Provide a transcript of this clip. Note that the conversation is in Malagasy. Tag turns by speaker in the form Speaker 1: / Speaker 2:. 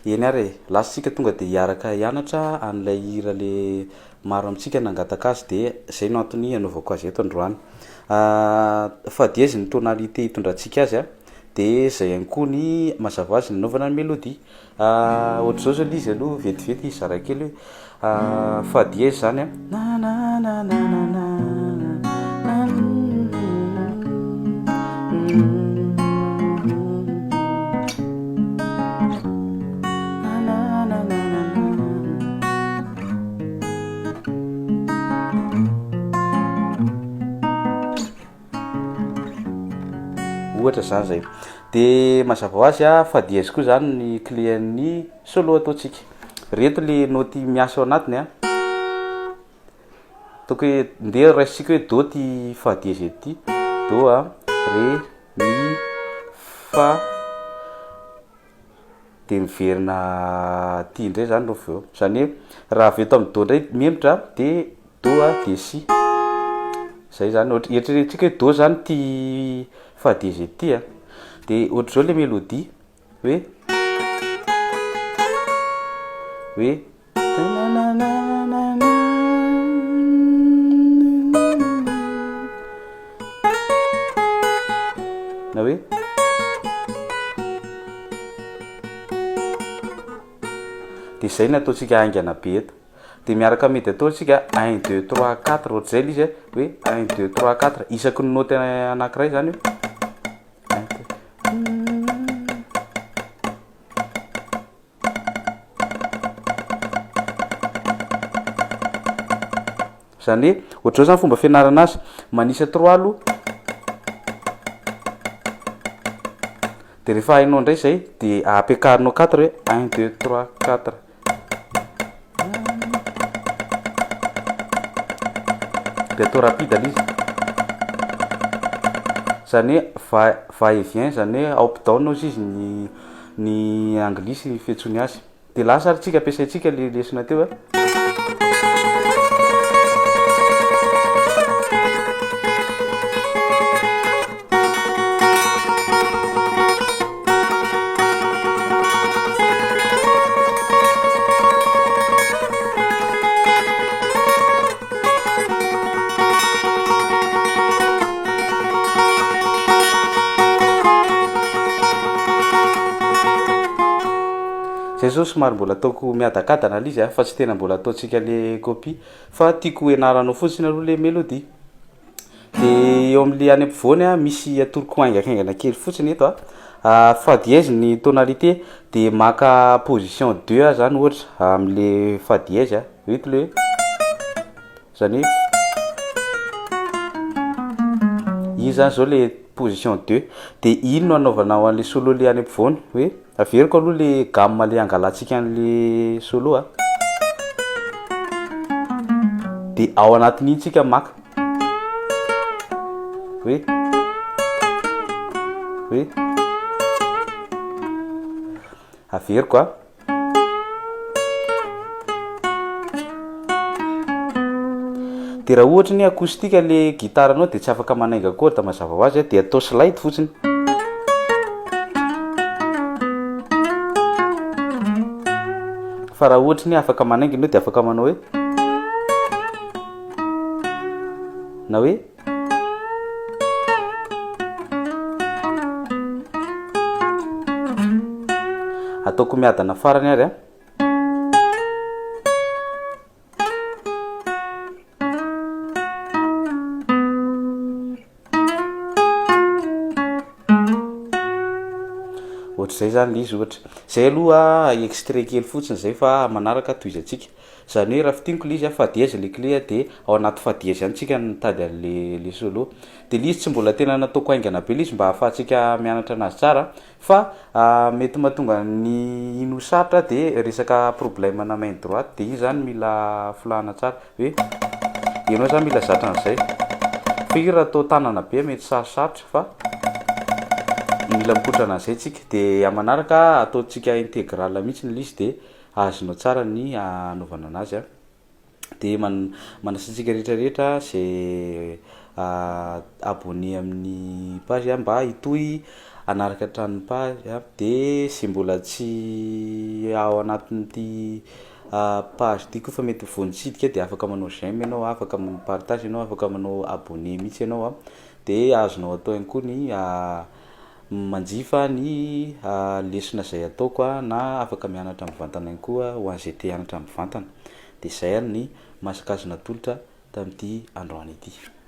Speaker 1: Eny ary e, lasa tsika tonga dia hiaraka hianatra an'ilay hira le maro amintsika nangataka azy dia zay no antony anaovako azy eto androany. Fa dièse ny tonalité hitondrantsika azy a, dia zay ihany koa ny mazava ho azy ny anaovana ny mélodie. Ohatr'izao zao le izy aloha vetivety zaraiko kely hoe fa dièse zany a. Ohatra zany zay. De mazava ho azy a, fa dièse koa zany ny clé an'ny solo ataontsika. Reto le naoty miasa ao anatiny a. Ataoko hoe ndeha raisintsika hoe do ty fa dièse ty. Do a, ré, mi, fa. De miverina aty indray zany rehefa avy eo. Zany hoe raha avy eto amin'ny do indray mihemotra de do a de si. Zay zany ohatra eritreretintsika hoe do zany ty fa dièse ty a. De ohatr'izao le mélodie hoe hoe Na hoe. Dia izay no ataontsika haingana be eto. Dia miaraka médiator tsika un deux trois quatre ohatr'izay ilay izy hoe un deux trois quatre isaky ny naoty anankiray izany hoe. Zany hoe ohatr'izao zany fomba fianarana azy, manisa trois aloha, de rehefa hainao indray zay de ampiakarinao quatre hoe un deux trois quatre. De atao rapide le izy, zany hoe va va et vient zany hoe up down hozy izy ny ny anglisy fiantsoany azy. De lasa ary tsika ampiasaintsika le lesona teo a. Zay zao somary mbola ataoko miadakadana le izy a, fa tsy tena mbola ataontsika le copie fa tiako hianaranao fotsiny aloha le mélodie. De eo am'le any ampovoany a misy atoroko haingankaingana kely fotsiny eto a, fa dièse ny tonalité de maka position deux aho zany ohatra am'le fa dièse a, eto le zany hoe iny zany zao le position deux de iny no anaovanao an'le solo le any ampovoany hoe averiko aloha le gamme le angalantsika an'le solo a, de ao anatin'iny tsika maka hoe hoe averiko a. De raha ohatra ny acoustique le gitara anao de tsy afaka manainga corde mazava ho azy a, de atao slide fotsiny. Fa raha ohatra ny afaka manainga ianao de afaka manao hoe na hoe Ataoko miadana farany ary a. Ohatr'izay zany le izy ohatra. Zay aloha extrait kely fotsiny zay fa manaraka tohizantsika. Zany hoe raha fintiniko le izy a, fa dièse le clé a de ao anaty fa dièse ihany tsika no mitady an'le le solo. De le izy tsy mbola tena nataoko haingana be le izy mba ahafahantsika mianatra anazy tsara fa mety mahatonga ny iny ho sarotra de resaka problème na main droite de iny zany mila folahana tsara hoe ianao zany mila zatra an'izay fa io raha atao tanana be mety sarosarotra fa mila mikotrana an'izay tsika de amanaraka ataontsika intégrale mihitsy le izy de azonao tsara ny anaovana anazy a. De manasa antsika rehetra rehetra zay abonné amin'ny page mba hitohy. hanaraka hatrany ny page a, de zay mbola tsy ao anatin'ity page ty koa fa mety vao nitsidika de afaka manao j'aime ianao, afaka mi-partage ianao, afaka manao abonné mihitsy ianao a, de azonao atao ihany koa ny manjifa ny lesona zay ataoko a, na afaka mianatra mivantana ihany koa ho an'izay te hianatra mivantana. De zay ary ny masaka azo natolotra tamin'ity androany ity.